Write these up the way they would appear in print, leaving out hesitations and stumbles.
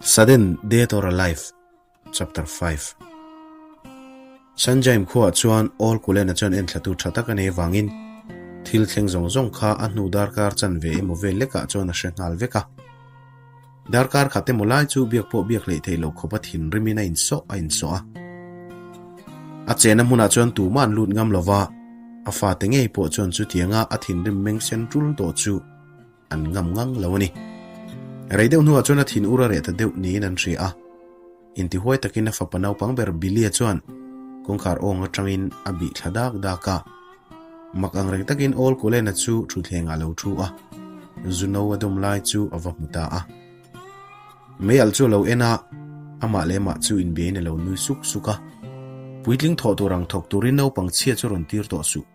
Sudden Death or Alive Chapter 5 Sanjaim khuaah chuan Old Cullen-a chuan enthlatu tha tak a nei avangin thil thleng zawng zawng kha a hnu darkar chanve emaw vel lekah chuan a hre nghal vek a. Darkar khat emaw lai chu biak pawh biak hleih theih loh khawpa thinrimin a insawh a insawh a. A chena hmunah chuan tumah an lut ngam lova, a fate ngei pawh chuan chutianga a thinrim meng sen tul tawh chu an ngam ngang lo a ni. Rei deuh hnuah chuan a thin ur a reh ta deuh niin an hria a. Intihuai takin a fapa naupang ber Billy-a chuan kawngkhar awng atangin a bih thla dak dak a. Mak ang reng takin Old Cullen-a chu thutthlengah a lo thu a, zu no a dawm lai chu a va hmu ta a. Mei alh chu a lo en a, amah leh amah chu inbiain a lo nui suk suk a. Puitling thawh tur ang thawk turin naupang chhia chu rawn tir tawh suh.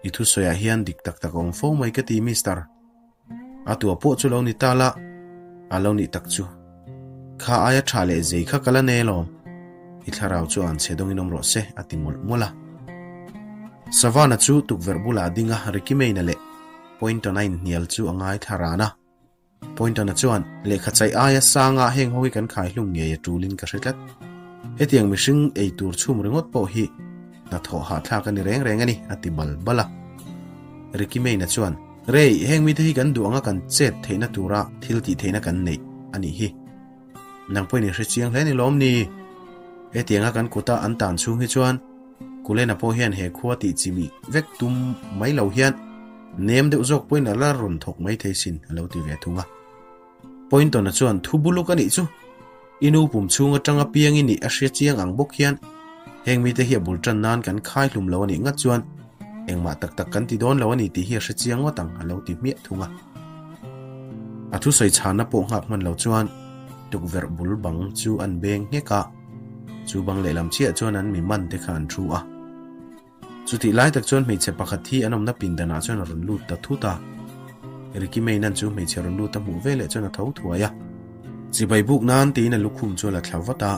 I thusawiah hian dik tak tak a awm fo mai ka ti Mister. A tua pawh chu lo ni ta la, a lo nih tak chu. Kha aia tha leh zei kha ka la nei alawm. I thlarau chu an chhe dawngin awm rawh se, a ti mawlh mawlh a. Savannah chu tukverh bulah a ding a, Ricky Main-a leh Poynton-a inhnial chu a ngaithla ran a. Poynton-a chuan, Lehkha chaih aia sanga heng ho hi kan khai hlum ngei a tulin ka hre tlat. Hetiang mihring ei tur chhum ringawt pawh hi hnathawh hahthlak a ni reng reng a ni, a ti bal bal a. Ricky Main-a chuan, Rei, heng mite hi kan duh anga kan chet theihna tura thil tih theihna kan neih a nih hi. Nang pawhin i hre chiang hle ni lawm ni? Hetianga kan kuta an tan chhung hi chuan Kulena pawh hian he khua tih chimih vek tum mai lo hian nem deuh zawk pawhin a la rawn thawk mai thei sin a lo ti ve thung a. Poynton-a chuan thu buluk a nih chu i nu pum chhung atanga piang i nih a hria chiang ang bawk hian heng mite hi a bul tan nan kan khai hlum lo a nih ngat chuan engmah tak tak kan ti dawn lo a ni tih hi a hre chiang ngawt ang a lo ti hmiah thung a. A thusawi chhanna pawh nghak hman lo chuan tukverh bul bang chu an beng nghek a, chu bang lehlam chiah chuan an mi man te kha an thu a. Chutih lai tak chuan hmeichhe pakhat hi an awmna pindanah chuan a rawn lut ta thut a. Ricky Main-a'n chu hmeichhe rawn lut a hmuh veleh chuan a tho thuai a. Chibai buk nan tiin a lukhum chu a la thla vat a.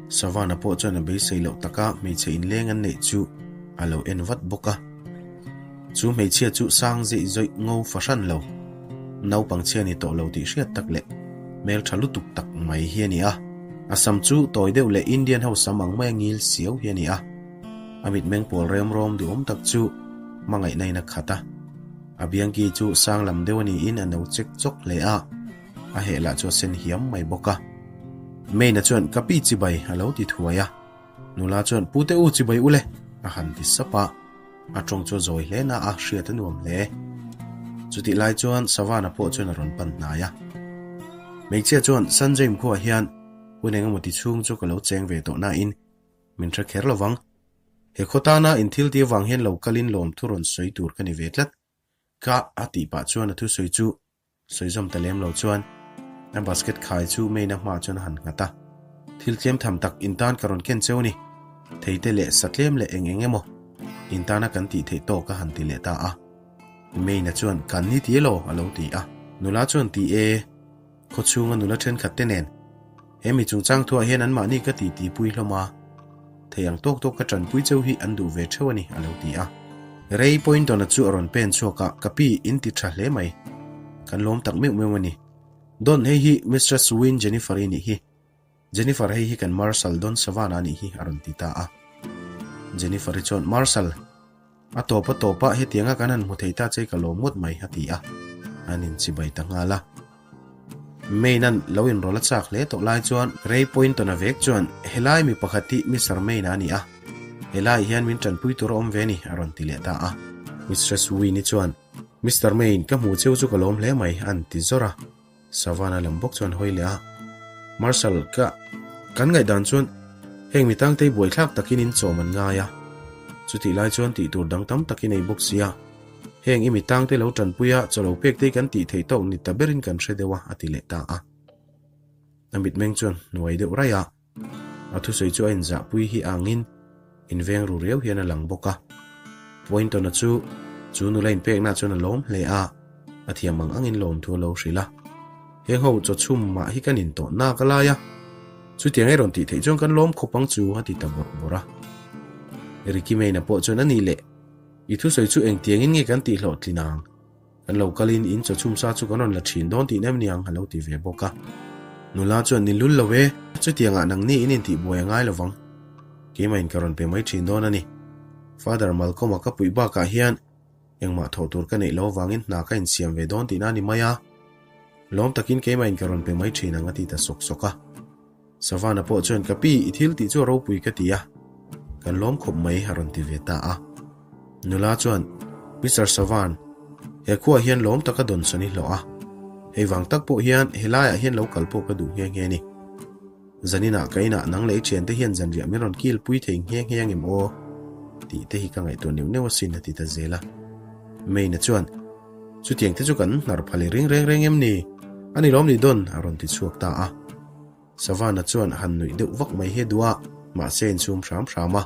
Savannah pawh chuan a beisei loh taka hmeichhe inleng an neih chu a lo en vat bawk a. Chu hmeichhia chu sang zeih zawih ngo fahran lo, naupang chhia ni tawh lo tih hriat tak leh hmeltha lutuk tak mai hi a ni a. A sam chu tawi deuh leh Indian ho sam ang maia ngil siau hi a ni a. A mitmeng pawl rem rawm duhawm tak chu hmangaihna in a khat a. A biangki chu sang lam deuh a niin a no chek chawk hle a, a heh lah chu a sen hiam mai bawk a. Main-a chuan ka pi chibai a lo ti thuai a. Nula chuan Pu te u chibai u le a han ti sap a, a tawng chu a zawi hle na a, hriat a nuam hle. Chutih lai chuan Savannah pawh chuan a rawn pan hnai a. Hmeichhia chuan Sanjay Mkhuah hian hun engemaw ti chhung chu ka lo cheng ve tawh nain min hre kher lovang. He khaw tana inthil tih avang hian lo kalin lawmthu rawn sawi tur ka ni ve tlat. Ka a tih pah chuan a thusawi chu sawi zawm ta lem lo chuan a basket khai chu main a hmaah chuan a han nghat a. Thil tlem tham tak intan ka rawn ken cheu a ni. Theite leh sa tlem leh eng eng emaw intana kan tih theih tawk a han ti leh ta a. Main-a chuan kan ni ti elaw a lo ti a. Nula chuan ti e. Khawchhunga nula thenkhat te nen he mi chungchang thuah hian anmahni ka ti tihpui hlawm a, thei ang tawk tawk ka tanpui cheu hi an duh ve theuh a ni a lo ti a. Ray Poynton-a chu a rawn pen chhuak a, Ka pi, in ti tha hle mai. Kan lawm tak meuh meuh a ni. Don, hei hi Mistress Wynne Jennifer-i nih hi. Jennifer, hei hi kan Marshal Don Savannah nih hi a rawn ti ta a. Jennifer-i chuan, Marshal! A tawp a tawp a, hetianga kan han hmu thei ta che ka lawm ngawt mai, a ti a. An inchibai ta nghal a. Main-a'n lo inrawlh a chak hle tawh lai chuan Ray Poynton-a vek chuan, Helai mi pakhat hi Mister Main-a a ni a, helaiah hian min tanpui tur a awm ve a ni, a rawn ti leh ta a. Mistress Winnie chuan, Mister Main, ka hmu cheu chu ka lawm hle mai, a an ti zawr a. Savannah lam bawk chuan hawi leh a, Marshal, ka kan ngaihdan chuan heng mi tangtei buaithlak takin in chawm an ngai a, chutih lai chuan tih tur dang tam takin ei bawk sia, heng i mi tangte lo tanpui a, chaw lo pek te kan tih theih tawk ni ta berin kan hre deuh a, a ti leh ta a. A mitmeng chuan hnuai deuh raih a, a thusawi chu a inzahpui hi angin inveng ru riau hian a lang bawk a. Poynton-a chu chu nula inpekna chuan a lawm hle a, a thiam ang angin lawmthu a lo hrilh a. Heng ho chaw chhum mah hi kan intawh nak a lai a, chutiang ei rawn tih theih chuan kan lawm khawp ang chu a ti ta bawrh bawrh a. Ricky Main-a pawh chuan a ni leh, I thusawi chu engtiangin nge kan tih hlawhtlin ang? Kan lo kalin in chaw chhum sa chu kan rawn la thin dawn tih nem niang a lo ti ve bawk a. Nula chuan, Ni lul lo e, chutiangah nangni in intihbuai a ngai lovang. Keimahin ka rawn pe mai thin dawn a ni. Father Malcolm-a ka puih bakah hian engmah thawh tur ka neih lo avangin hna ka insiam ve dawn tihna a ni mai a. Lawm takin keimahin ka rawn pe mai thin ang a ti ta sawk sawk a. Savana pawh chuan ka pi, i thil tih chu a ropui ka ti a, kan lawm khawp mai a rawn ti ve ta a. Nula chuan, Mister Savan, he khuaah hian lawm taka dawnsawn i hlawh a, hei vang tak pawh hian helaiah hian lo kal pawh ka duh nghe nghe a ni. Zaninah ka inah nang leh i thiante hian zanriah min rawn kil pui thei nghe nghe angem aw? tih te hi ka ngaihtuah neuh neuh asin a ti ta zel a. Main-a chuan, Chutiang te chu kan hnar phal i ring reng reng em ni? A ni lawm ni Don? a rawn ti chhuak ta a. Savannah chuan a han nuih deuh vak mai hi a duh a, mahse a insum hram hram a.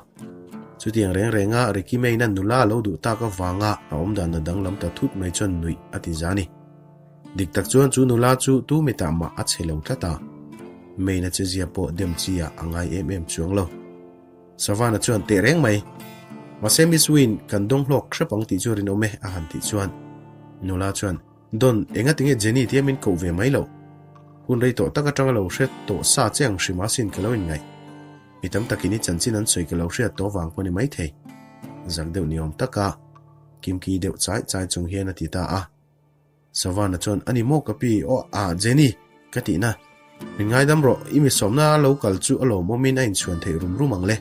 Chutiang reng renga Ricky Main-a nula a lo duh tak avanga a awmdan a danglam ta thut mai chuan nuih a ti za a ni. Dik tak chuan chu nula chu tu mitah mah a che lo tlat a, Main-a chezia pawh dem chi ah a ngai em em chuang lo. Savannah chuan teh reng mai. Mahse Miss Win, kan dawng hlawk hrep ang tih chu rinawm e a han tih chuan nula chuan, Don, enga tinge Jenny tia min koh ve mai loh? Hun rei tawh tak atanga lo hre tawh sa che ang hrim asin ka lo inngaih. Mi tam takin i chanchin an sawi ka lo hriat tawh vang pawh ni maithei. Zak deuh ni awm taka kimki deuh chai chai chung hian a ti ta a. Savannah chuan, A ni maw ka pi? Aw, ah, Jenny, ka tihna. Min ngaidam rawh, i mi sawmna a lo kal chu a lawmawmin a inchhuan theih rum rum ang le.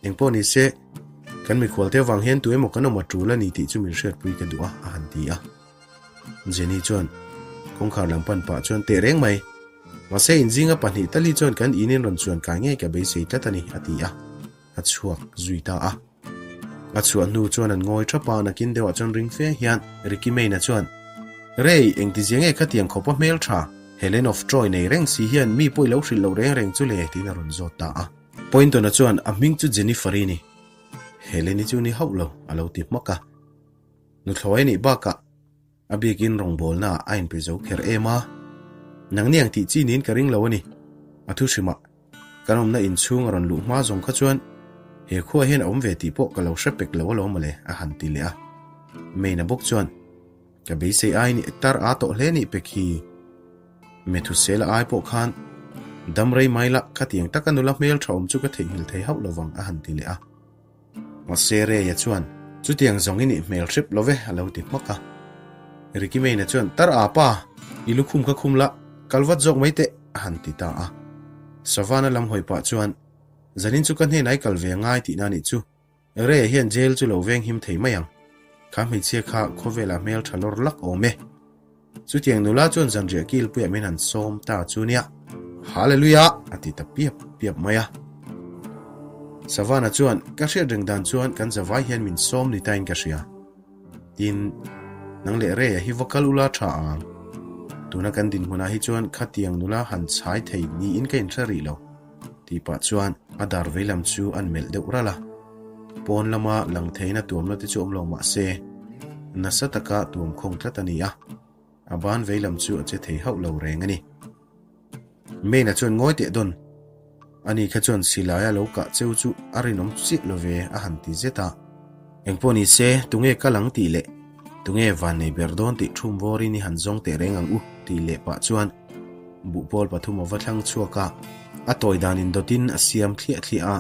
Engpawh ni se, kan mikhualte avang hian tu emaw kan awm a tul a ni tih chu min hriatpui ka duh a, a han ti a. Jenny chuan kawngkhar lam pan pah chuan teh reng mai. Mahse, inzinga pahnih tal hi chuan kan inin rawn chuan kai ngei ka beisei tlat a ni, a ti a. A chhuak zui ta a. A chhuah hnu chuan an ngawi thap a, nakin deuhah chuan ring fe hian Ricky Main-a chuan, Rei, engtizia nge khatiang khawpa hmel tha, Helen of Troy nei reng si hian mi pawh i lo hrilh loh reng reng chu le? tiin a rawn zawt ta a. Poynton-a chuan, A hming chu Jennifer-i ni. Helen-i chu ni hauh lo, a lo ti hmak a. Nuthlawi a nih bakah a biakin rawngbawlnaah a inpe zo kher em a, nangni ang tih chi niin ka ring lo a ni, a thu hrimah. Kan awmna inchhung a rawn luh hma zawng kha chuan he khuaah hian a awm ve tih pawh ka lo hre pek lo alawm mawle a han ti leh a. Main-a bawk chuan, Ka beisei aiin i tar a tawh hle nih pek hi. Methusela ai pawh khan dam rei mai la, khatiang taka nula hmel tha awm chu ka theihnghilh thei hauh lovang a han ti leh a. Mahse Ray-a chuan, Chutiang zawng i nih hmel hrep lo ve, a lo ti hmak a. Ricky Main-a chuan, Tar a pa, i lukhum kha khum la, kal vat zawk mai teh, a han ti ta a. Savannah lam hawi pah chuan, Zanin chu ka hnenah i kal ve ngai tihna nih chu. Ray-a hian jail chu lo veng him thei mai ang. Kha hmeichhia kha khawvelah hmel tha lawr lak awm e. Chutiang nula chuan zanriah kilpuiah min han sawm ta chu nia. Hallelujah! a ti ta piap piap mai a. Savannah chuan, Ka hriat reng dan chuan kan zavai hian min sawm ni tain ka hria. Tin, nang leh Ray-a hi va kal ula tha ang. Tuna kan dinhmunah hi chuan khatiang nula han chhai thei niin ka inhre rih lo. Tih pah chuan a dar veilam chu an melh deuh ralh a. Pawn lama lang theihna tuamna te chu awm lo mah se, nasa taka tuam khawng tlat a ni a, a ban veilam chu a che thei hauh lo reng a ni. Main-a chuan ngawi teh dawn, ani kha chuan silaia lo kah cheu chu a rinawm chiah lo ve a han ti zet a. Engpawh ni se, tunge kal ang tih leh tunge vannei ber dawn tih thum vawrin i han zawng teh reng ang u tih leh pah chuan buhpawl pathum a va thlang chhuak a, a tawi dan indawtin a siam thliah thliah a.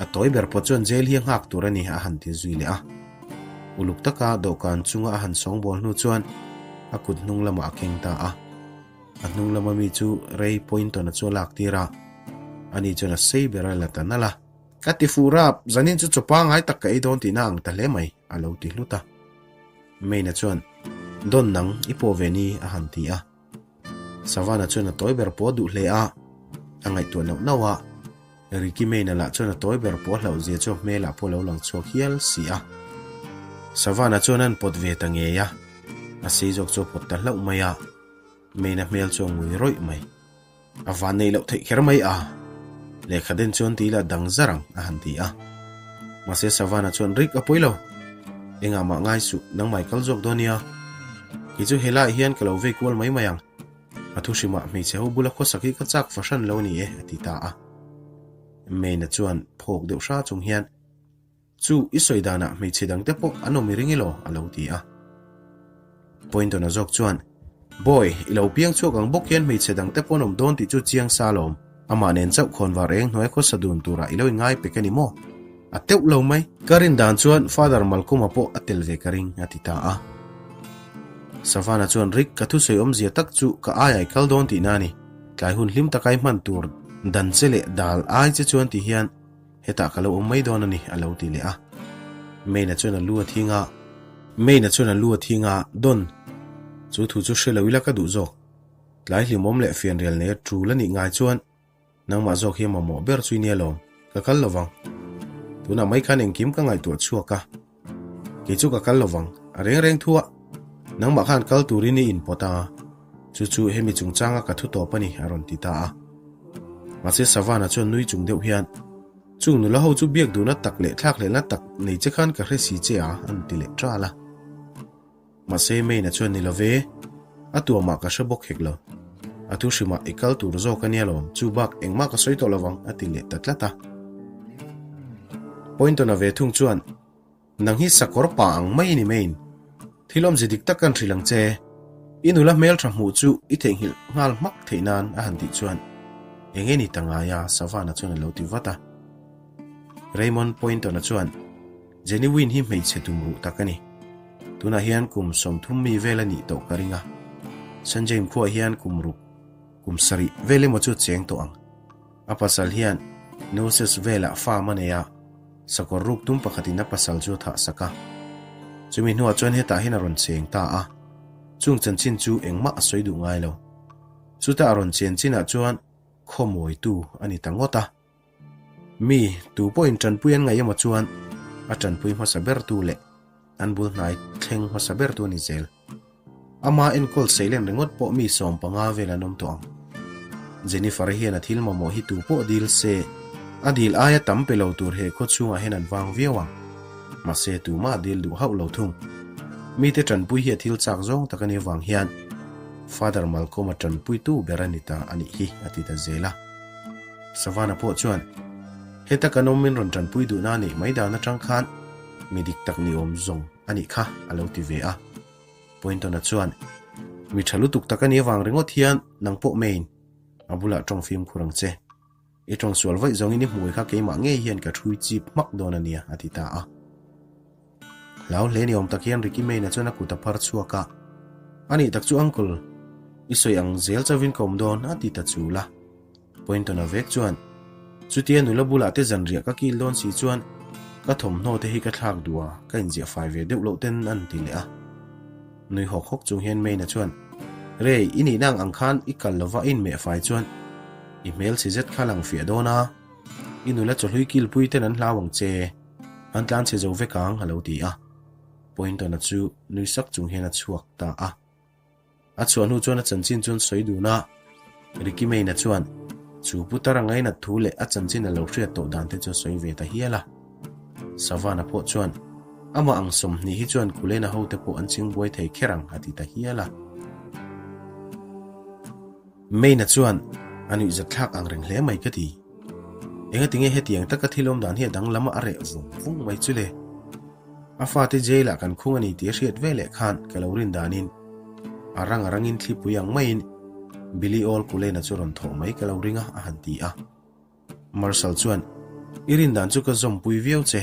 A tawi ber pawh chuan jail hi a nghak tur a ni a han ti zui leh a. Uluk taka dawhkan chunga a han sawngbawl hnu chuan a kut hnung lamah a keng ta a. A hnung lama mi chu Ray Poynton-a chu a lak tir a, ani chuan a sei ber a la ta nalh a. Ka ti fuh rap, zanin chu chaw pangai tak ka ei dawn tihna ang ta hle mai, a lo ti hlut a. Main-a chuan, Dawn nang, i pawh ve ni, a han ti a. Savannah chuan a tawi ber pawh a duh hle a, a ngaihtuah nauh nauh a. Ricky Main-a lah chuan a tawi ber pawh a hlauh zia chu a hmelah pawh a lo lang chhuak hial si a. Savannah chuan a han pawt ve ta ngei a, a sei zawk chu a pawt ta hlauh mai a, Main-a hmel chu a ngui rawih mai. A van neih loh theih kher mai a, lehkha den chuan ti ila dang zar ang a han ti a. Mahse Savannah chuan Rick a pawi lo, engah mah ngai suh, nangmah i kal zawk dawn nia. Kei chu helaiah hian ka lo vei kual mai mai ang, a thu hrimah hmeichhe ho bula khawsak hi ka chak fahran lo a ni e a ti ta a. Main-a chuan phawk deuh hra chung hian, Chu i sawi danah hmeichhe dangte pawh an awm i ring elaw? a lo ti a. Poynton-a zawk chuan, Boy, i lo piang chhuak ang bawk hian hmeichhe dangte pawh an awm dawn tih chu chiang sa lawm. Amah nen chauh khawnvar eng hnuai khawsa dun turah i lo inngai pek a ni maw? A teuh lo mai. Ka rin dan chuan Father Malcolm-a pawh a tel ve ka ring, a ti ta a. Savannah chuan Rick, ka thusawi awmzia tak chu ka aiai kal dawn tihna a ni. Tlai hun hlim taka i hman tur dan che leh dal ai che chuan ti hian hetah ka lo awm mai dawn a ni, a lo ti leh a. Main-a chuan a lu a thing a. Main-a chuan a lu a thing a, Don, chu thu chu hre lo ila ka duh zawk. Tlai hlimawm leh fianrial nei a tul a nih ngai chuan nangmah zawk hi a mamawh ber chu i nia lawm, ka kal lo vang. Tunah mai khan engkim ka ngaihtuah chhuak a, kei chu ka kal lo vang, a reng reng thu a, nangmah khan kal turin i inpawt a, chu chu hemi chungchanga ka thu tawp a ni, a rawn ti ta a. Mahse Savannah chuan nui chung deuh hian, Chung nula ho chu biak duhna tak leh thlakhlelhna tak nei che khan ka hre si che a, an ti leh ṭal a. Mahse Main-a chuan ni love, a tuamah ka hre bawk hek lo. A thu hrimah i kal tur zawk a nia lawm, chu bak engmah ka sawi tawh lovang a ti leh ta tlat a. Poynton-a ve thung chuan, Nang hi sakawr pa ang mai i ni Main. Thil awmze dik tak kan hrilh ang che. I nula hmeltha hmuh chu i theihnghilh nghal hmak theih nan a han tih chuan, Eng nge ni ta ngai a? Savannah chuan a lo ti vat a. Raymond Poynton-a chuan, Jenny Win hi hmeichhe tum ruh tak a ni. Tunah hian kum 30 mi vel a nih tawh ka ring a. Sanjay khuaah hian kum ruk, kum sarih vel emaw chu a cheng tawh ang. A pasal hian Noses velah farm a nei a, sakawr ruk tum pakhatin a pasal chu a thah sak a. Chumi hnuah chuan hetah hian a rawn cheng ta a. Chung chanchin chu engmah a sawi duh ngai lo. Chuta a rawn chen chinah chuan khawmawitu a ni ta ngawt a. Mi, tu pawhin tanpui an ngaih emaw chuan a tanpui hmasa bertu leh an bul hnai thleng hmasa bertu a ni zel. Ama enkawl seilen ringawt pawh mi 15 vel an awm tawh ang. Jennifer hian a thil mamawh hi tu pawh dil se, a dil aia tam pe lo tur he khaw chhungah hian an vang viau ang. Mahse, tumah dil duh hauh lo thung. Mite tanpui hi a thil chak zawng tak a nih avang hian Father Malcolm-a tanpuitu ber a ni ta a nih hi, a ti ta zel a. Savannah pawh chuan, Heta kan awm min rawn tanpui duhna a neih mai dan atang khan mi dik tak ni awm zawng a nih kha, a lo ti ve a. Poynton-a chuan, Mi tha lutuk tak a nih avang ringawt hian nang pawh main a bulah tawng fimkhur ang che. I tawng sual vaih zawngin i hmui kha keimah ngei hian ka thui chip hmak dawn a nia, a ti ta a. Hlau hle ni awm tak hian Ricky Main-a chuan a kut a phar chhuak a, A nih tak chu Uncle, i sawi ang zel chauhin ka awm dawn, a ti ta chul a. Poynton-a vek chuan, Chutia nula bulah te zanriah ka kil dawn si chuan ka thawmhnaw te hi ka thlak duh a, ka inziah fai ve deuh loh ten an ti leh a. Nui hawk hawk chung hian Main-a chuan, Rei, i nihna ang ang khan i kal lova i inmeh fai chuan i hmel chhe zet kha lang fiah dawn a, i nula chawhlui kilpui ten an hlau ang che. An tlan chhe zo vek ang, a lo ti a. Poynton-a chu nui sak chung hian a chhuak ta a. A chhuah hnu chuan a chanchin chuan sawi dun a, Ricky Main-a chuan chu putar a ngainat thu leh a chanchin a lo hriat tawh dan te chu a sawi ve ta hial a. Savannah pawh chuan, Amah ang 20 hi chuan Cullen-a hote pawh an ching buai thei kher ang, a ti ta hial a. Main-a chuan, A nuihzatthlak ang reng hle mai ka ti. Engatinge hetiang taka thil awm dan hi a danglam a a reh vung vung mai chu le? A fate jail ah kan khung a ni tih a hriat ve leh khan ka lo rin danin a rang a rangin thlipui ang maiin Billy Old Cullen-a chu rawn thawh mai ka lo ring a, a han ti a. Marshal chuan, I rin dan chu ka zawmpui viau che.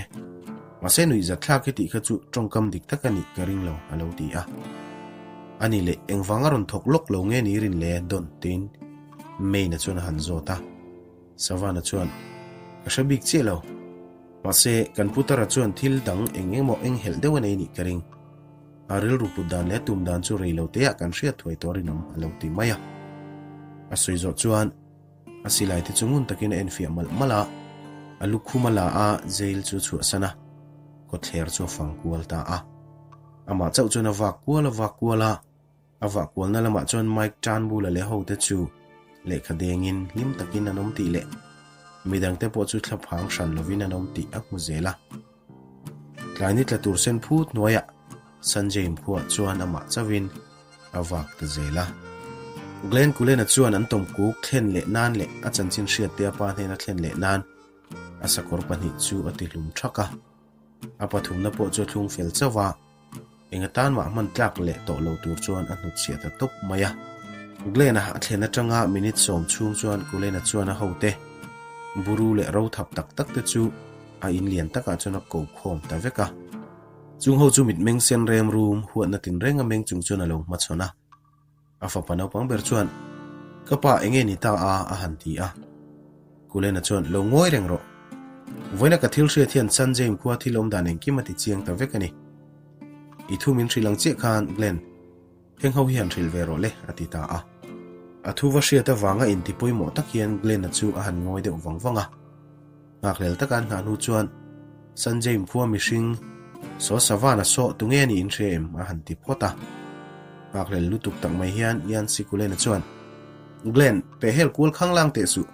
Mahse nuihzat thlak hi tih kha chu tawngkam dik tak a nih ka ring lo, a lo ti a. A ni leh, engvang a rawn thawk lawk lo nge ni rin le? Don tiin Main-a chuan a han zawt a. Savannah chuan, Ka hre bik chiah lo. Mahse, kan Putara chuan thil dang eng emaw eng helh deuh a nei nih ka ring. A rilru put dan leh a tum dan chu rei lo teah kan hriat thuai tawh rinawm a lo ti mai a. A sawi zawh chuan a silai te chu ngun takin a enfiah malh malh a, a lukhum a la a, jail chu a chhuahsan a, kawtthler chu a fang kual ta a. Amah chauh chuan a vak kual a vak kual a. A vah kualna lamah chuan Mike Turnbull-a leh hote chu lehkha dengin hlim takin an awm tih leh midangte pawh chu thlaphang hran lovin an awm tih a hmu zel a. Tlai ni tla tur sen phut hnuaiah Sanjay khuaah chuan amah chauhin a vak ta zel a. Glenn Cullen-a chuan an tawmkuk thlen leh nan leh a chanchin hriatte a pa hnena thlen leh nan a sakawr pahnih chu a tihlum thak a. A pathumna pawh chu a thlung fel chauh a. Eng atan mah hman tlak leh tawh lo tur chuan a hnutchhiah ta tawp mai a. Glenn-a a thlen atanga minute sawm chhung chuan Cullen-a chuan a hote buru leh ro thap tak tak te chu a in lian takah chuan a ko khawm ta vek a. Chung ho chu mitmeng sen rem rum huatna tinreng a meng chung chuan a lo hmachhawn a. A fapa naupang ber chuan, Ka pa enge ni ta a? a han ti a. Cullen-a chuan, Lo ngawi reng rawh. Vawiina ka thil hriat hian San James khua thil awm dan engkim a ti chiang ta vek a ni. I thu min hrilh ang chiah khan, Glenn, heng ho hi han hrilh ve rawh le, a ti ta a. A thu va hriat avanga inti pawimawh tak hian Glenn-a chu a han ngawi deuh vang vang a. Nghakhlel taka an nghah hnu chuan Sanjay khua mihring saw Savana saw tunge niin hria em a han ti phawt a. Nghakhlel lutuk tak mai hian Ian Sikulena chuan, Glenn, peh hel kual khanglang teh suh.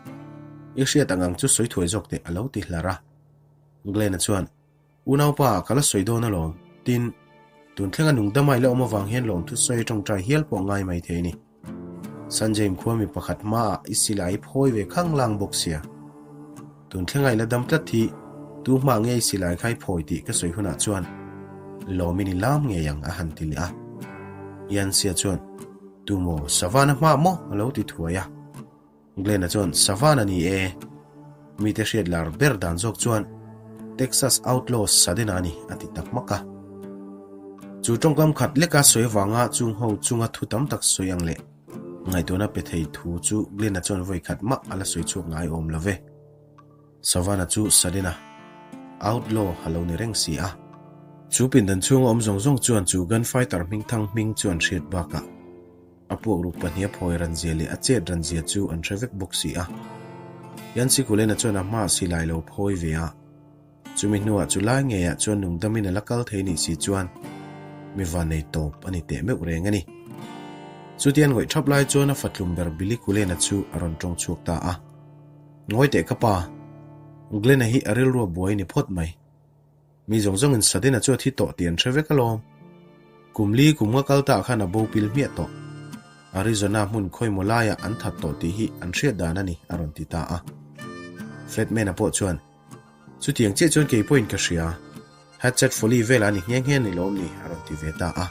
I hriat ang ang chu sawi thuai zawk teh a lo ti hlar a. Glenn-a chuan, Unaupa, ka la sawi dawn alawm. Tin, tun thlenga nungdama i la awm avang hian lawmthu sawi tawngtai hial pawh ngai mai thei a ni. Sanjay khua mi pakhat hmaah i silai i phawi ve khanglang bawk sia. Tun thlenga i la dam tlat hi, tu hma nge i silai kha i phawi tih ka sawi hunah chuan lawmin i lam ngei ang a han ti leh a. Yansia chuan, Tu maw, Savana hma maw? a lo ti thuai a. Glenn-a chuan, Savannah ni e. Mite hriat lar ber dan zawk chuan Texas Outlaw Sudden-a a ni, a ti tak hmak a. Chu tawngkam khat leka sawi avanga chung ho chunga thu tam tak sawi ang leh ngaihtuahna pe thei thu chu Glenn-a chuan vawi khat mah a la sawi chhuak ngai awm lo ve. Savannah chu Sudden-a Outlaw a lo ni reng si a. Chu pindan chhunga awm zawng zawng chuan chu gunfighter hmingthang hming chu an hriat bakah, A puak ruk pahniha phawi ran zia leh a chet ran zia chu an hre vek bawk si a. Yancy Cullen-a chuan a hmaah silai lo phawi ve a. Chumi hnuah chu lai ngeiah chuan nungdamin a la kal thei nih si chuan mi vannei tawp a ni teh meuh reng a ni. Chutian ngawih thap lai chuan a fatlum ber Billy Cullen-a chu a rawn tawng chhuak ta a. Ngawi teh ka pa, Glenn-a hi a rilru a buai ni phawt mai. Mi zawng zawngin Sudden-a chu a thi tawh tih an hre vek alawm. Kum li kum nga kal ta khan a bo pil hmiah tawh. Arizona hmun khawimaw laiah an that tawh tih hi an hriat dan a ni, a rawn ti ta a. Flatman-a pawh chuan, Chutiang chiah chuan kei pawhin ka hria. Hatchet Folly velah a ni nghe nghe ni lawm ni, a rawn ti ve ta a.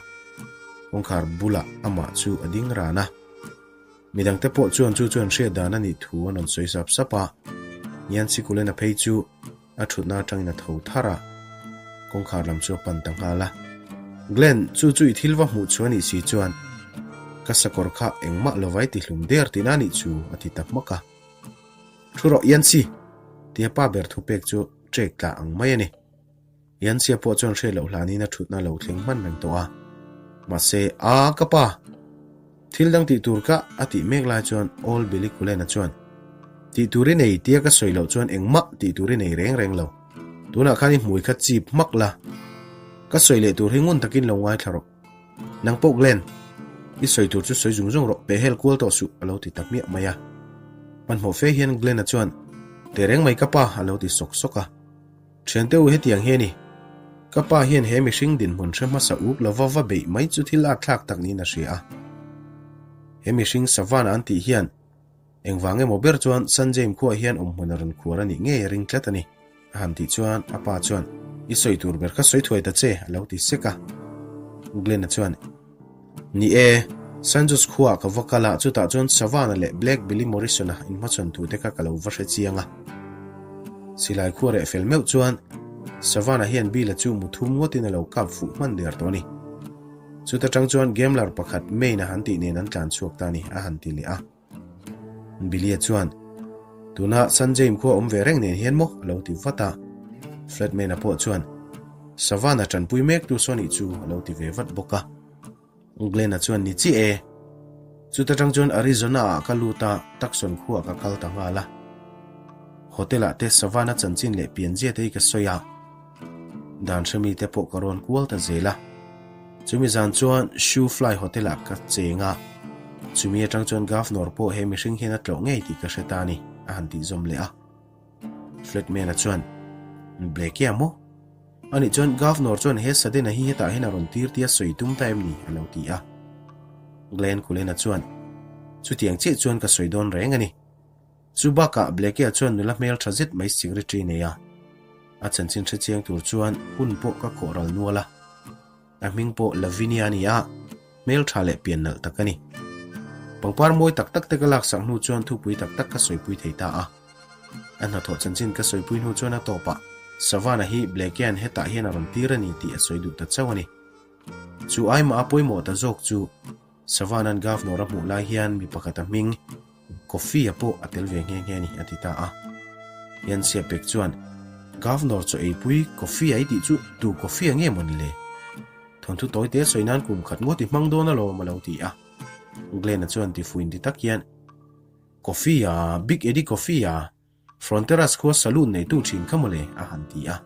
Kawngkhar bulah amah chu a ding ran a. Midangte pawh chuan chu chu an hriat dan a nih thu an rawn sawi sap sap a. Yancy Cullen-a phei chu A thutna atangin a tho thar a, kawngkhar lam chu a pan ta nghal a. Glenn, chu chu i thil va hmuh chu a nih si chuan ka sakawr kha engmah lo vai ti hlum der tihna a nih chu a ti ta hmak a. Thu rawh Yancy! tia pa ber thupek chu ṭek tla ang mai a ni. Yancy-a pawh chuan hriat loh hlanin a thutna lo thleng hman reng tawh a. Mahse, a ka pa! Thil dang tih tur ka a tih mek lai chuan Old Billy Cullen-a chuan, Tih tur i nei tia ka sawi loh chuan engmah tih tur i nei reng reng lo. Tunah khan i hmui kha chip hmak la. Ka sawi leh tur hi ngun takin lo ngaithla rawh. Nang pawh Glenn, i sawi tur chu sawi zung zung rawh, peh hel kual tawh suh, a lo ti ta hmiah mai a. Hmanhmawh fe hian Glenn-a chuan, Teh reng mai ka pa, a lo ti sawk sawk a. Thiante u hetiang hi a ni. Ka pa hian he mihring dinhmun hre hmasa uk lova va beih mai chu thil at thlak tak niin a hria a. He mihring Savannah an tih hian engvang emaw ber chuan San James khuaah hian awmhmun a rawn khuar a nih ngei a ring tlat a ni. A han tih chuan a pa chuan, I sawi tur ber kha sawi thuai ta che, a lo ti sek a. Glenn-a chuan, Ni e, San Jose khuaah ka va kal a, chutah chuan Savannah leh Black Billy Morrison-a inhmachhawn thu te kha ka lo va hre chiang a. Silai khua reh fel meuh chuan Savannah hian Bill-a chu mu thum ngawtin a lo kap fuh hman der tawh a ni. Chuta tang chuan gambler pakhat Maine-a han tih nen an tlan chhuak ta a ni, a han ti leh a. Billy-a chuan, Tuna San James khua awm ve reng nen hian maw? a lo ti vat a. Flatman-a pawh chuan, Savannah tanpui mek tu saw nih chu a lo ti ve vat bawk a. Glenn-a chuan, Ni chiah e. Chuta tang chuan Arizona-ah ka lut a, Tucson khuaah ka kal ta nghal a. Hotel-ah te Savannah chanchin leh pianzia te hi ka sawi a. Dan hremi te pawh ka rawn kual ta zel a. Chumi zan chuan Shoe Fly Hotel ah ka cheng a, chumi atang chuan Governor pawh he mihring hian a tlawh ngei tih ka hre ta a ni, a han tih zawm leh a. Flatman-a chuan, Blake-a maw? Anih chuan Governor chuan he Sudden-a hi hetah hian a rawn tir tia sawi tum ta em ni? a lo ti a. Glen Cullen-a chuan, Chutiang chiah chuan ka sawi dawn reng a ni. Chu bakah Blake-a chuan nula hmel tha zet mai secretary nei a, a chanchin hre chiang tur chuan hun pawh ka khawh ral nual a. A hming pawh Lavinia a ni a, hmeltha leh pian nalh tak a ni. Pangpar mawi tak tak te ka laksak hnu chuan thupui tak tak ka sawipui thei ta a. A hnathawh chanchin ka sawipui hnu chuan a tawpah Savannah hi Blake-a'n hetah hian a rawn tir a ni tih a sawi duh ta chauh a ni. Chu aimah a pawimawh ta zawk chu Savannah-a'n Governor a hmuh lai hian mi pakhat a hming Coffee-a pawh a tel ve nghe nghe a ni, a ti ta a. Yancy-a pek chuan, Governor chaw eipui Coffee-a i tih chu tu Coffee-a nge maw ni le? Thawnthu tawi te sawi nan kum khat ngawt i hmang dawn alawm, a lo ti a. Glenn-a chuan tifuin ti tak hian, Coffee-a, Big Eddie Coffee-a, Fronteras khua saloon neitu thin kha mawle, a han ti a.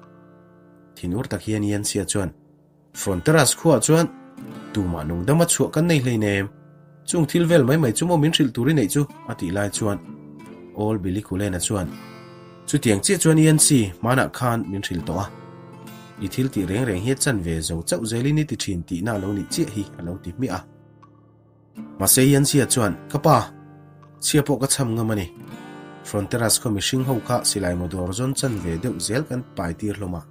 Thinur tak hian Yancy-a chuan, Fronteras khuaah chuan tumah nungdama chhuah kan nei hleinem, chung thil vel mai mai chu maw min hrilh tur i neih chu, a tih lai chuan Old Billy Cullen-a chuan, Chutiang chiah chuan Yancy, hmanah khan min hrilh tawh a. I thil tih reng reng hi a chan ve zo chauh zelin i ti thin tihna a lo nih chiah hi, a lo ti hmiah a. Mahse Yancy-a chuan, Ka pa, chhia pawh ka chham ngam a ni. Fronteras khaw mihring ho kha silai maw dawr zawn chan ve deuh zel kan pai tir hlawm a.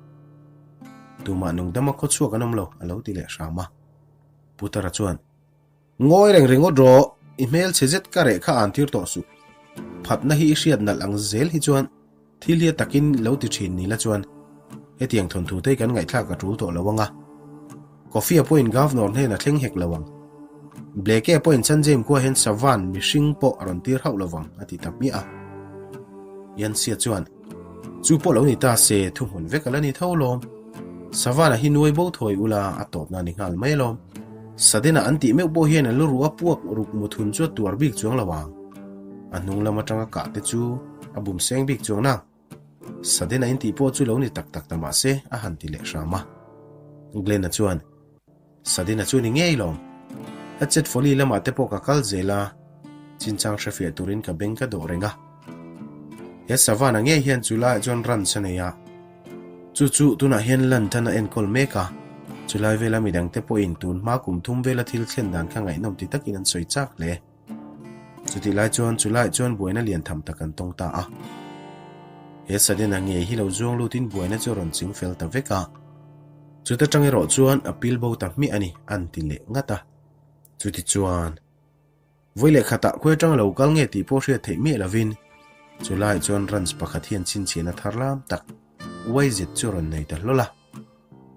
Tumah nungdama khaw chhuak an awm lo, a lo ti leh hram a. Putara chuan, Ngawi reng ringawt rawh, i hmel chhe zet ka reh kha an tir tawh suh. Phatna hi i hriat nalh ang zel hi chuan Thil hi a takin lo ti thin ni la chuan hetiang thawnthu te kan ngaihthlak a tul tawh lo ang a. Coffee-a pawhin Governor hnena thleng hek lo ang. Bleke-a pawhin San James khua hian Savan mihring pawh a rawn tir hauh lo vang a ti ta hmiah a. Yancy-a chuan, Chu pawh lo ni ta se, thuhmun vek a la ni tho lawm. Savan-a hi nuai bo thawi ula a tawpna a ni nghal mai alawm. Sudden-a an tih meuh pawh hian a lu ruh a puak ruk muthun chu a tuar bik chuang lo ang. A hnung lam atanga kah te chu a bum seng bik chuang na. Sudden a intih pawh chu lo ni tak tak ta mah se a han ti leh hram a. Glenn-a chuan, Sudden-a chu ni ngei lawm. Hatchet Folly lamah te pawh ka kal zel a, chinchang hrefiah turin ka beng ka dawh reng a. He Savannah ngei hian chu laiah chuan ranch a nei a. Chu chu tunah hian London a enkawl mek a, chulai vela midangte pawhin tun hma kum thum vela thil thlen dan kha ngaihnawm ti takin an sawi chak hle. Chutih lai chuan chulaiah chuan buaina lian tham tak an tawng ta a. He Sudden-a ngei hi lo zuang lutin buaina chu a rawn ching fel ta vek a. Chuta tang erawh chuan a pil bo ta hmiah a ni, an ti leh ngat a. Chutichuan, vawi leh khatah khawi atanga lo kal nge tih pawh hriat theih miah lovin chulaiah chuan ranch pakhat hian chhinchhiahna thar lam tak uai zet chu a rawn nei ta hlawl a.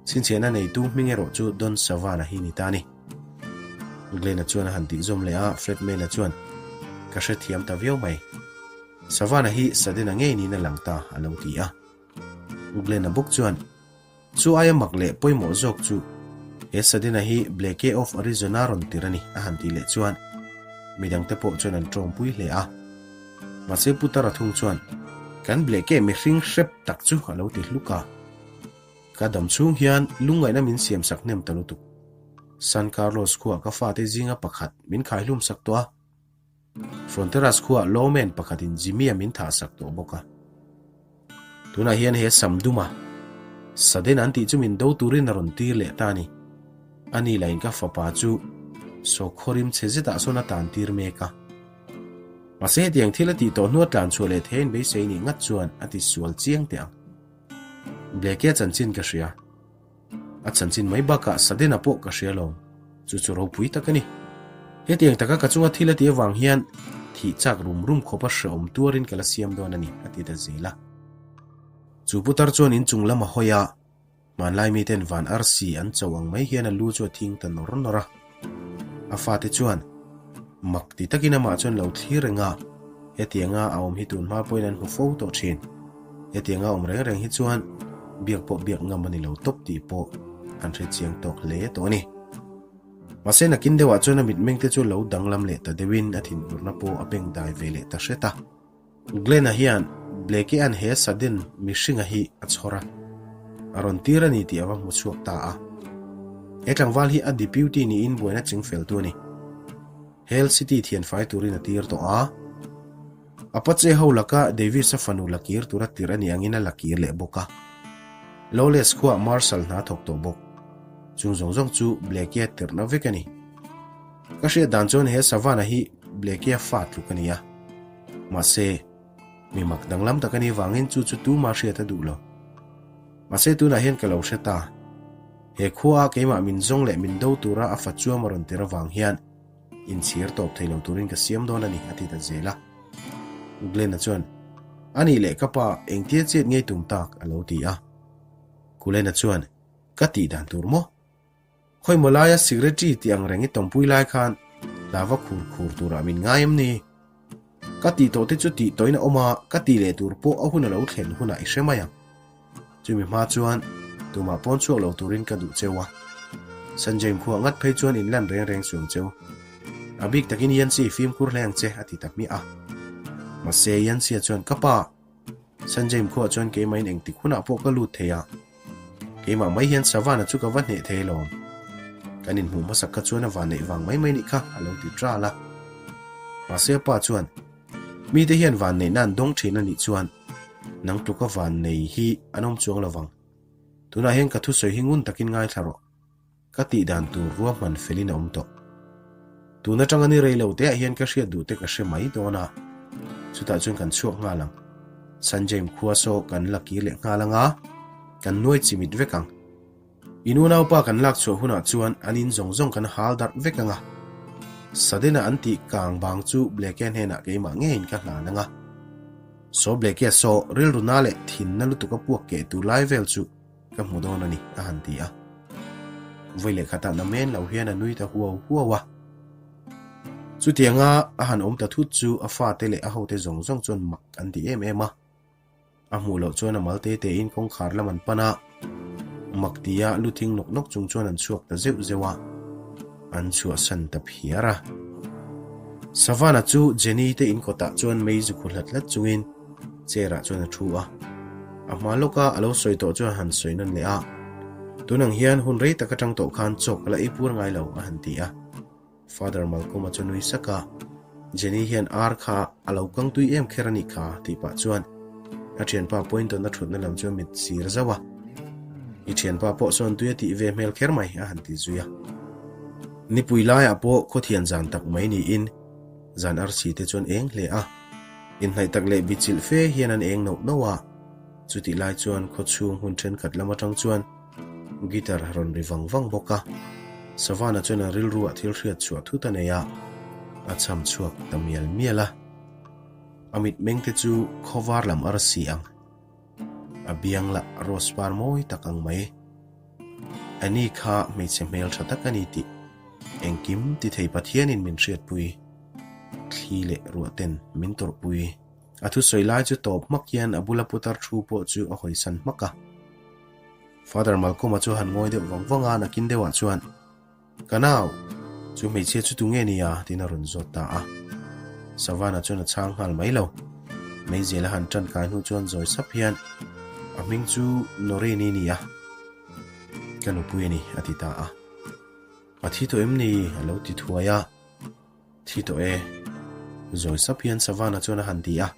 Chhinchhiahna neitu hming erawh chu Don Savana hi ni ta a ni. Glenn-a chuan a han tih zawm leh a, Fredman-a chuan, Ka hrethiam ta viau mai. Savana hi Sudden-a ngei niin a lang ta, a lo ti a. Glenn-a bawk chuan, Chu aia mak leh pawimawh zawk chu he Sudden-a hi Blake of Arizona rawn tir a ni, a han tih leh chuan midangte pawh chuan an tawngpui hle a. Mahse Putara thung chuan, Kan Blake mihring hrep tak chu a lo ti hluk a. Ka dam chhung hian lungngaihna min siam sak hnem ta lutuk. San Carlos khuaa ka fate zinga pakhat min khaihlum sak tawh a. Fronteras khuaa lawmen pakhatin Jimmy-a min thah sak tawh bawk a. Tunah hian he Samduma, Sudden an tih chu min do turin a rawn tir leh ta a ni. Ani lahin ka fapa chu sawkhawrim chhe zetah sawn a tan tir mek a. Mahse hetiang thil a tih tawh hnua tlan chhuah leh theihin beisei nih ngat chuan a ti sual chiang teh ang. Blake-a chanchin ka hria. A chanchin mai bakah Sudden-a pawh ka hria lo. Chu chu ropui tak a ni. Hetiang taka ka chunga thil a tih avang hian thih chak rum rum khawpa hrehawm tuarin ka la siam dawn a ni, a ti ta zel a. Chu putar chuan inchung lam a hawi a, Hmanlai miten van arsi an cho ang mai hian a lu chu a thing ta nawr nawr a. A fate chuan mak ti takin amah chuan lo thlir reng a, hetianga a awm hi tun hma pawhin an hmu fo tawh thin. Hetianga awm reng reng hi chuan biak pawh biak ngam a ni lo tawp tih pawh an hre chiang tawk hle tawh a ni. Mahse nakin deuhah chuan a mitmeng te chu lo danglam leh ta deuhin a thinurna pawh a bengdai ve leh ta hret a. Glenn-a hian Blake-a'n he sudden mihringa hi a chhawr a, a rawn tir a ni tih a va hmu chhuak ta a. He tlangval hi a deputy niin buaina chingfeltu a ni. Hell City thianfai turin a tir tawh a. Apache ho laka Davis-a fanu la kir tura tirh a nih angin a la kir leh bawk a. Lawless khuaah Marshal hna thawk tawh bawk. Chung zawng zawng chu Blake-a tirhna vek a ni. Ka hriat dan chuan he Savannah hi Blake-a fa tluk a ni a. Mahse, mi mak danglam tak a nih vangin chu chu tuma hriat a duh lo. Mahse tunah hian ka lo hre ta. He khua a keimah min zawng leh min do tura a fa chuam a rawn tir avang hian inchhir tawp thei lo turin ka siam dawn a ni, a ti ta zel a. Glenn-a chuan, A nih leh ka pa, engtia chet ngei tum tak? a lo ti a. Cullen-a chuan, Ka tih dan tur maw? Khawimaw laia secretary tih ang reng i tawmpui lai khan hlava khur khur turah min ngai em ni? Ka tih tawh te chu tih tawhin a awm a, ka tih leh tur pawh a hun a lo thlen hunah i hre mai ang. Chumi hma chuan tumah pawn chhuak lo turin ka duh cheu a. Sanjay khuah ngat phei chuan in lan reng reng suang cheu. A bik takin Yancy fimkhur hle ang che a ti ta hmiah a. Mahse Yancy-a chuan ka pa, Sanjay khuah chuan keimahin engtik hunah pawh ka lut thei a. Keimah mai hian Savannah chu ka va hneh thei alawm. Kan inhmuh hmasak kha chuan a van neih vang mai mai nih kha a lo ti ṭal a. Mahse a pa chuan, Mite hian van neihna an dawng ṭhin a nih chuan nang tluka van nei hi an awm chuang lo vang. Tunah hian ka thusawi hi ngun takin ngaithla rawh. Ka tih dan tur ruahman felin a awm tawh. Tun atanga ni rei lo teah hian ka hriat duh te ka hre mai dawn a, chutah chuan kan chhuak nghal ang. Sanjay khua saw kan la kir leh nghal anga, kan nuai chimit vek ang. In unaupa kan lak chhuah hunah chuan an in zawng zawng kan hal darh vek anga. Sudden-a an tih kang bang chu Bleke hnenah keimah ngeiin ka hlan anga. Saw Bleke saw rilru na leh thinna lutuk a puak keh tur lai vel chu Ka hmu dawn a ni, a han ti a. Vawi leh khatah na men lo hian a nui ta huau huau a. Chutianga a han awm ta thut chu a fate leh a hote zawng zawng chuan mak an ti em em a. A hmuh loh chuan a mal te tein kawngkhar lam an pan a, mak tia lu thing nawk nawk chung chuan an chhuak ta zeuh zeuh a, an chhuahsan ta phiar a. Savannah chu Jenny te inkawtah chuan mei zu khu hlat hlat chungin Chair ah chuan a thu a, a hma lawka a lo sawi tawh chuan a han sawi nawn leh a, Tun ang hian hun rei tak atang tawh khan chawk a la ei pur ngai lo a han ti a. Father Malcolm-a chu nui sak a, Jenny hian ar kha a lo kang tui em kher a nih kha tih pah chuan a thianpa Poynton-a thutna lam chu a mit sir zauh a, I thianpa pawh sawn tui a tih ve hmel kher mai a han ti zui a. Nipui laiah pawh khawthian zan tak mai niin zan arsi te chuan eng hle a. Inhnaih tak leh bichilh fe hian an eng nauh nauh a, chutih lai chuan khawchhung hmun thenkhat lam atang chuan guitar a rawn ri vang vang bawk a. Savannah chuan a rilruah thil hriat chhuah thut a nei a, a cham chhuak ta mial mial a. A mitmeng te chu khawvar lam a ra si ang. A biang lah rose par mawi tak ang mai. Annie kha hmeichhe hmel tha tak a ni tih engkim ti thei Pathianin min hriatpui. Thli leh ruah ten min tawrhpui. A thusawi lai chu tawp hmak hian a bula putar thu pawh chu a hawisan hmak a. Father Malcolm-a chu han ngawi deuh vang vang a, nakin deuhah chuan, Ka nau, chu hmeichhia chu tunge nia? tiin a rawn zawt ta a. Savannah chuan a chhang nghal mai lo. Meizial a han tan kai hnu chuan zawi sap hian, A hming chu Noreen-i nia, ka nupui a ni, a ti ta a. A thi tawh em ni? a lo ti thuai a. Thi tawh e. Zawi sap hian Savannah chuan a han ti a.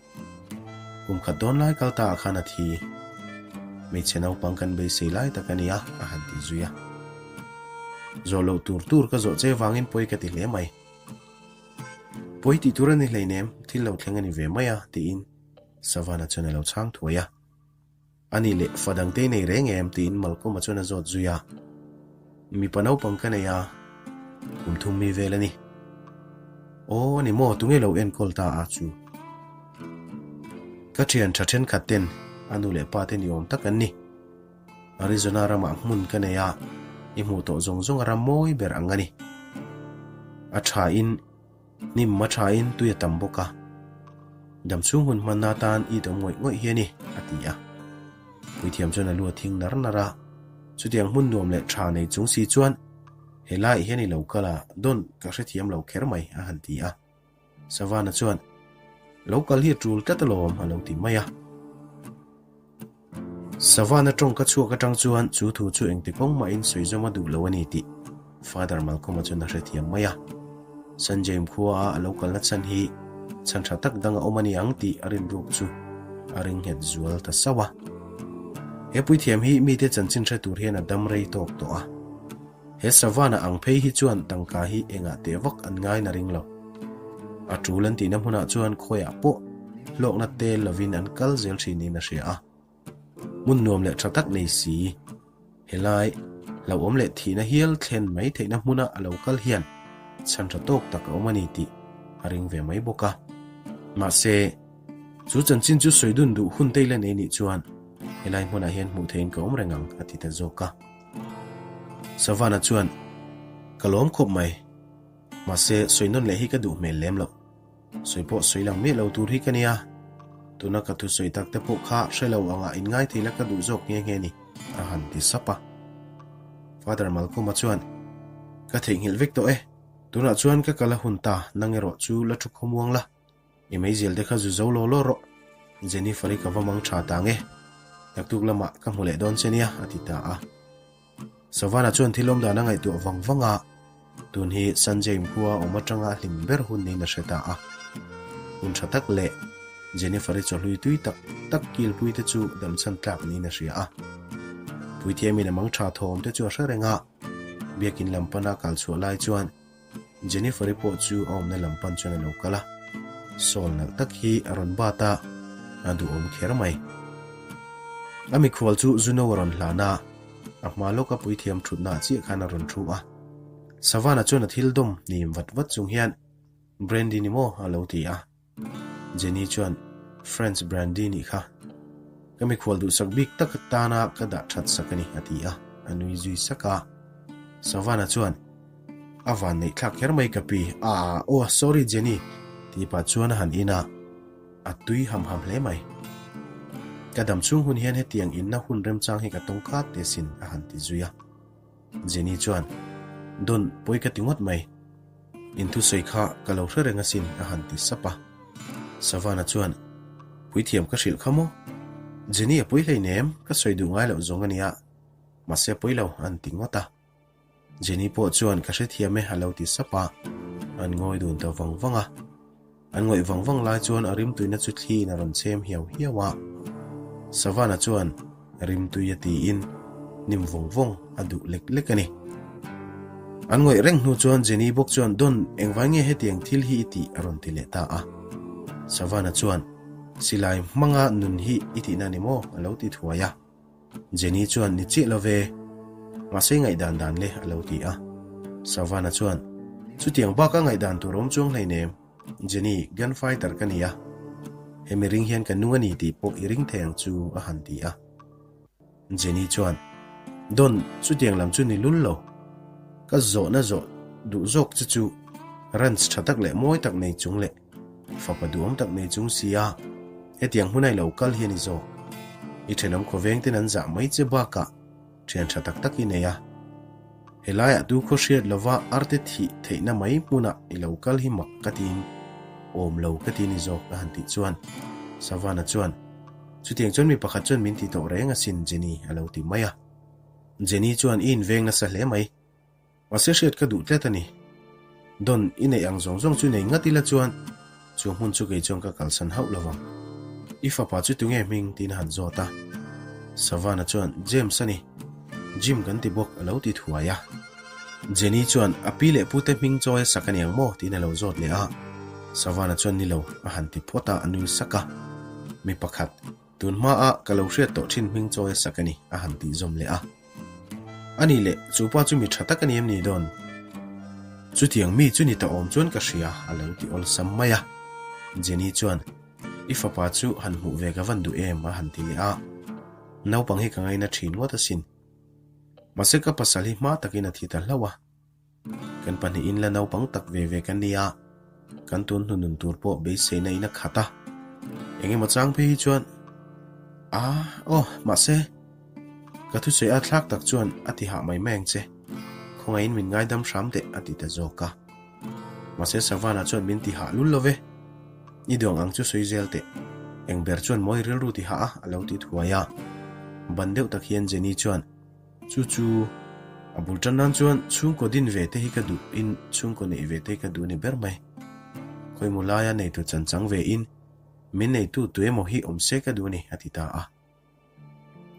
Kum khat dawn lai kal ta ah khan a thi. Hmeichhe naupang kan beisei lai tak a nia, a han ti zui a. Zawh loh tur tur ka zawh che vangin pawi ka ti hle mai. Pawi tih tur a ni hleinem, thil lo thleng a ni ve mai a, tiin Savannah chuan a lo chhang thuai a. A ni leh, fa dangte nei reng em? tiin Malcolm-a chuan a zawt zui a. Mipa naupang ka nei a, kum thum mi vel a ni. Aw, a ni maw, tunge lo enkawl ta a chu? Ka thian tha thenkhat ten a nu leh pa te ni awm tak an ni. Arizona ramah hmun ka nei a, i hmuh tawh zawng zawng a ram mawi ber ang a ni. A tha in. Hnim a thain tui a tam bawk a, damchhung hun hmanna atan it awm ngawih ngawih hi a ni, a ti a. Puithiam chuan a lu a thing nar nar a, chutiang hmun nuam leh tha nei chung si chuan, Helaiah hian i lo kal a, dawn ka hrethiam lo kher mai, a han ti a. Savannah chuan, Lo kal hi a tul tlat alawm, a lo ti mai a. Savannah tawngka chhuak atang chuan chu thu chu engti kawng mahin sawi zawm a duh lo a ni tih Father Malcolm-a chuan a hrethiam mai a. Sanjay khuaa a lo kalna chhan hi chhan tha tak dang a awm a ni ang tih a rinruk chu a ring nghet zual ta sauh a. He puithiam hi mite chanchin hre tur hian a dam rei tawk tawh a. He Savannah ang phei hi chuan tangka hi engah teh vak an ngai na ring lo. A tul an tihna hmunah chuan khawiah pawh hlawkna tel lovin an kal zel thin niin a hria a. Hmun nuam leh tha tak nei si, helai Hlauhawm leh thihna hial thlen mai theihna hmuna a lo kal hian chhan tha tawk tak a awm a ni tih a ring ve mai bawk a. Mahse, chu chanchin chu sawi dun duh hun te ila nei nih chuan helai hmunah hian hmuh theihin ka awm reng ang a ti ta zawk a. Savannah chuan, Ka lawm khawp mai. Mahse, sawi nawn leh hi ka duh hmel lem loh. Sawi pawh sawi lang miah lo tur hi ka nia. Tuna ka thusawi tak te pawh kha hre lo angah in ngai thei la ka duh zawk nghe nghe ni, a han ti sap a. Father Malcolm-a chuan, Ka theihnghilh vek tawh e. Tunah chuan ka kal a hun ta, nang erawh chu la thu khawmuang la. I meizial te kha zu zo law law rawh. Jennifer-i ka va mang tha ta nge. Naktuk lamah ka hmu leh dawn che nia, a ti ta a. Savannah chuan thil awmdan a ngaihtuah vang vang a, tun hi Sanjay khua awm atanga a hlim ber hun niin a hre ta a. Hun tha tak leh Jennifer-i chawhlui tui tak tak kilpui te chu damchhan tlak niin a hria a. Puithiamin a mang tha thawm te chu a hre reng a, biakin lam pana kal chhuah lai chuan Jennifer-i pawh chu a awmna lam pan chuan a lo kal a, sawl nalh tak hi a rawn bat a, a duhawm kher mai. A mikhual chu Zuno a rawn hlan a, a hma lawka puithiam thutnaah chiah khan a rawn thu a. Savannah chuan a thil dawm hnim vat vat chung hian, Brandy ni maw? a lo ti a. Jenny chuan, French brandy nih kha. Ka mikhual duhsak bik tak tana ka dah that sak a ni, a ti a, a nui zui sak a. Savannah chuan, A van neih thlak kher mai ka pi, aa, aw, sorry Jenny, tih pah chuan a han in a, a tui ham ham hle mai. Ka dam chhung hun hian hetiang inna hun remchang hi ka tawng khat te sin, a han ti zui a. Jenny chuan, Don, pawi ka ti ngawt mai. In thusawi kha ka lo hre reng asin, a han ti sap a. Savannah chuan, Puithiam ka hrilh kha maw? Jenny a pui hleinem, ka sawi duh ngai loh zawng a nia. Mahse a pawi lo, a han ti ngawt a. Jenny pawh chuan, Ka hrethiam e, a lo ti sap a. An ngawi dun ta vang vang a. An ngawih vang vang lai chuan a rimtuina chu thliin a rawn chhem hiau hiau a. Savannah chuan rimtui a tiin hnim vawng vawng a duh lek lek a ni. An ngawih reng hnu chuan Jenny bawk chuan Don, engvai nge hetiang thil hi i tih? a rawn ti leh ta a. Savannah chuan, Silai hmanga nun hi i tihna a ni maw? a lo ti thuai a. Jenny chuan ni chiah lo ve, mahse ngaihdan dan le a lo ti a. Savannah chuan, Chutiang baka ngaihdan tur awm chuang hleinem, Jenny, gunfighter ka ni a, hemi ring hian ka nung a ni tih pawh i ring thei ang chu a han ti a. Jenny chuan, Don, chutiang lam chu ni lul lo. Ka zawhna zawh duh zawk che chu ranch tha tak leh mawi tak nei chung leh Fapa duhawm tak nei chung si a, hetiang hmun a i lo kal hi a ni zawk. I thenawm khawveng ten an zah mai che bakah thian tha tak tak i nei a. Helaiah tu khaw hriat lova arte thih theihna mai hmunah i lo kal hi mak ka tiin awm lo ka ti ni zawk a han tih chuan Savannah chuan, Chutiang chuan mi pakhat chuan min ti tawh reng asin Jenny a lo ti mai a. Jenny chuan i inveng nasa hle mai. Mahse hriat ka duh tlet a ni. Don, i neih ang zawng zawng chu nei ngat ila chuan chu hmun chu kei chuan ka kalsan hauh lo vang. I fapa chu tunge hming? tiin a han zawt a. Savannah chuan, James a ni. Jim kan ti bawk a lo ti thuai a. Jenny chuan, A pi leh pute hming chawi a sak a ni ang maw? tiin a lo zawt leh a. Savannah chuan, Ni lo, a han ti phawt a, a nui sak a. Mi pakhat. Tun hmaah ka lo hriat tawh thin hming chawi a sak a ni, a han tih zawm leh a. A ni leh, chu pa chu mi tha tak a ni em ni dawn? Chutiang mi chu ni ta awm chuan ka hria, a lo ti awlsam mai a. Jenny chuan, I fapa chu han hmuh ve ka van duh em? a han ti leh a. Naupang hi ka ngaina thin ngawt asin. Mahse ka pasal hi hma takin a thi ta hlauh a. Kan pahnihin la naupang tak ve ve kan ni a, kan tun hnu nun tur pawh beiseina in a khat a. Eng emaw chang phei hi chuan, A, aw, mahse, ka thusawi a thlak tak chuan a ti hah mai mai ang che. Khawngaihin min ngaidam hram teh, a ti ta zawk a. Mahse, Savannah chuan min ti hah lul lo ve. I duang ang chu sawi zel teh. Eng ber chuan mawi rilru ti hah a, a lo ti thuai a. Ban deuh tak hian Jenny chuan, Chu chu a bul tan nan chuan chhungkaw din ve te hi ka duh in chhungkaw neih ve te hi ka duh ni ber mai. Khawimaw laia neitu chan chang ve in min neitu tu emaw hi awm se ka duh a ni a ti ta a.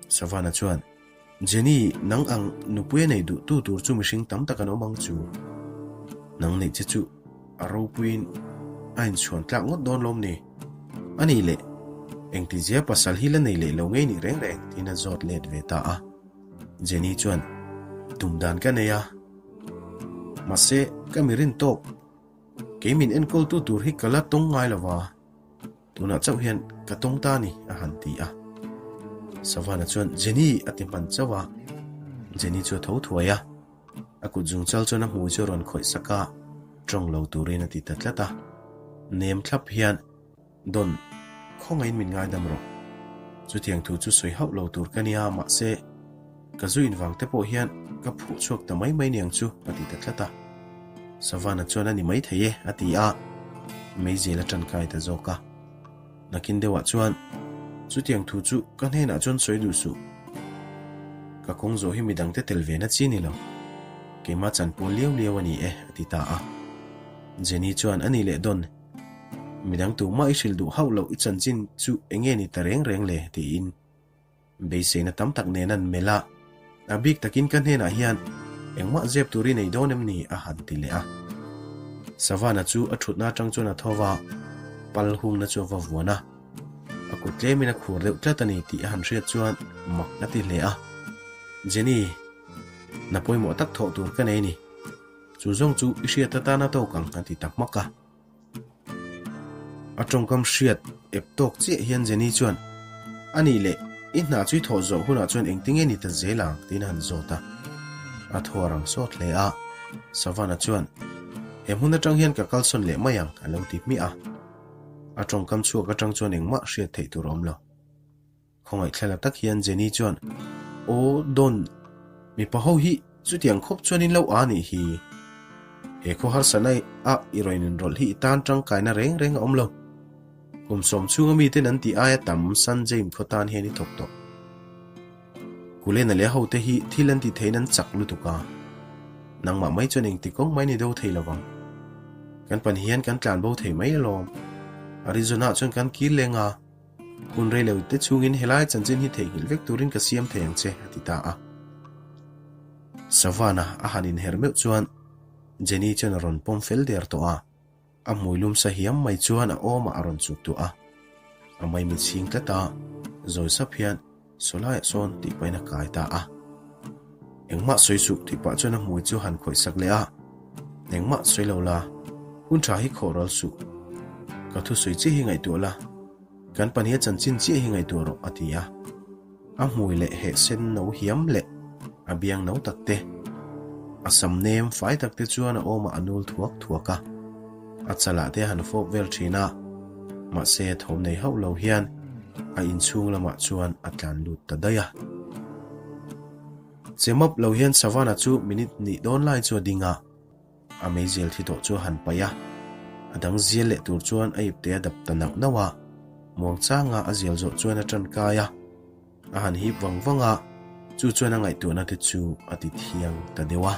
Savannah chuan, Jenny, nang ang nupui a nei duh tu tur chu mihring tam tak an awm ang chu. Nang neih che chu a ropuiin a inchhuan tlak ngawt dawn lawm ni? A nih leh, engtizia pasal hi la nei leh lo ngei nih reng reng? tiin a zawt let ve ta a. Jenny chuan, Tum dan ka nei a, mahse ka mi rin tawk, kei min enkawltu tur hi ka la tawng ngai lo va, tunah chauh hian ka tawng ta a ni, a han ti a. Savana chuan, Jenny! a ti hman chauh a. Jenny chu a tho thuai a, a kut zungchal chuan a hmui chu a rawn khawih sak a, tawng lo turin a ti ta tlat a. Nem thlap hian. Don, khawngaihin min ngaidam rawh. Chutiang thu chu sawi hauh lo tur ka nia, mahse, ka zu invang te pawh hian ka phuh chhuak ta mai mai niang chu, a ti ta tlat a. Savannah chuan a ni mai thei e, a ti a, meizel a ṭankai ta zawk a. Nakin deuhah chuan, Chutiang thu chu ka hnenah chuan sawi duh suh. Ka kawng zawh hi midangte tel ve na chi ni lo. Keimah chanpual liau liau a ni e, a ti ta a. Jenny chuan a ni leh Don, Midang tumah i hrilh duh hauh loh i chanchin chu eng nge ni ta reng reng le? tiin beiseina tam tak nen an melh a. A bik takin ka hnenah hian engmah zep tur i nei dawn em ni? a han ti leh a. Savannah chu a thutna atang chuan a tho va, pal hungna chu a va vuan a. A kut tlemin a khur deuh tlat a ni tih a han hriat chuan mak a ti hle a. Jenny, na pawimawh tak thawh tur ka nei a ni. Chu zawng chu i hriat atana tawk ang a ti ta hmak a. A tawngkam hriat ep tawk chiah hian Jenny chuan, A nih leh, i hna chu i thawh zawh hunah chuan engtin nge ni ta zel ang? tiin a han zawt a. A thaw a rang sawt hle a. Savannah chuan, He hmun atang hian ka kalsawn leh mai ang, a lo ti hmiah a. A tawngkam chhuak atang chuan engmah hriat theih tur a awm lo. Khawngaih thlalak tak hian Jenny chuan, Aw, Don, mipa ho hi chutiang khawp chuan in lo a nih hi. He khaw harsatna a i rawn inrawlh hi i tan tangkaina reng reng a awm lo. Kum sawm chhunga miten an tih aia tam San James khaw tan hian i thawk tawh. Kulena leh a hote hi thil an ti theiin an chak lutuk a, nangmah mai chuan engti kawng mai ni do thei lovang. Kan pan hian kan tlan bo thei mai alawm. Arizona-ah chuan kan kir leng a. Hun rei lo te chhungin helai chanchin hi theihnghilh vek turin ka siam thei ang che, a ti ta a. Savannah a han inher meuh chuan Jenny chuan a rawn pawm fel der tawh a, a hmui lum sa hiam mai chuan a awmah a rawn chuk duah a. A maimit chhing tlat a, zawi sap hian Sawlaiah sawn tih pahin a kai ta a. Engmah sawi suh tih pah chuan a hmui chu han khawih sak leh a, Engmah sawi lo la, hun tha hi khawh ral suh. Ka thusawi chiah hi ngaihtuah la, kan pahniha chanchin chiah hi ngaihtuah rawh a ti a. A hmui leh heh sen no hiam leh a biang no tak te, a sam nem fai tak te chuan a awmah a nul thuak thuak a. A chalah te a han fawp vel thin a, mahse thawm nei hauh lo hian a inchhung lamah chuan a tlan lut ta daih a. Che map lo hian Savannah chu minute hnih dawn lai chu a ding a, a meizial thi tawh chu a han paih a, a dang zial leh tur chuan a ipte a dap ta nauh nauh a, muangchanga a zial zawh chuan a tan kai a, a han hip vang vang a, chu chuan a ngaihtuahna te chu a ti thiang ta deuh a.